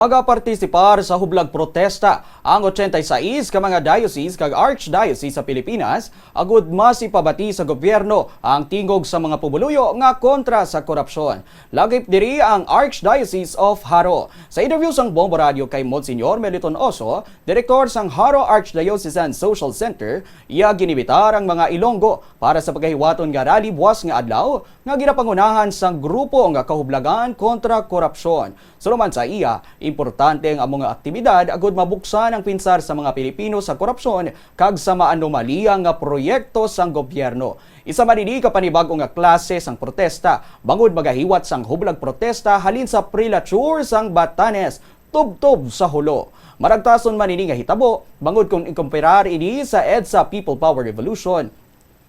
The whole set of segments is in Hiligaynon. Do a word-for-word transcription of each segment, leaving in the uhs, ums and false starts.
Magapartisipar sa hublag protesta ang ochenta y seis ka mga diocese kag archdiocese sa Pilipinas, agud mas ipabati sa gobyerno ang tingog sa mga pumuluyo nga kontra sa korupsyon. Lakip diri ang Archdiocese of Jaro. Sa interview sang Bombo Radio kay Monsignor Meliton Oso, direktor sang Jaro Archdiocesan Social Center, iya ginibitar ang mga Ilonggo para sa pagahiwaton nga rally buwas nga adlaw nga ginapangunahan sang grupo nga Kahublagan kontra Korupsyon. Suno man sa iya, importante ang amo nga aktibidad agud mabuksan ang pinsar sa mga Pilipino sa korupsyon kag sa maanomalya nga proyekto sang gobyerno. Isa man ini ka panibag-o nga klase sang protesta bangod magahiwat sang hublag protesta halin sa prelature sang Batanes tubtob sa Jolo. Maragtason man ini nga hitabo bangod kon ikumparar ini sa EDSA People Power Revolution.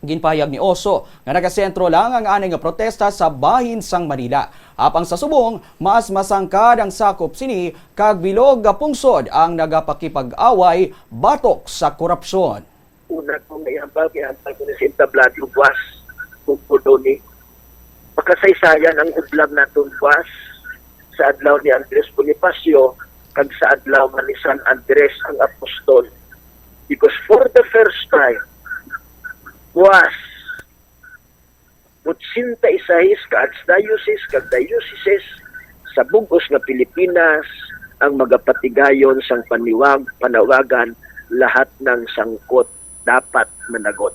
Ginpahayag ni Oso nga nagasentro lang ang anay nga protesta sa bahin sang Manila. Apang sa subong, mas masangkad ang sakop sini kag bilog nga pungsod ang nagapakipag-away batok sa korupsyon. Una ko nga ihambal, ihambal ko ni sa entablado buwas, kung puno ni. Makasaysayan ang hublag naton buwas sa adlaw ni Andres Bonifacio kag sa adlaw man ni San Andres ang Apostol. Because for the first time, buwas, ochenta y seis ka archdiocese kag dioceses sa bug-os nga Pilipinas ang magapatigayon sang paniwag, panawagan, lahat ng sangkot dapat managot.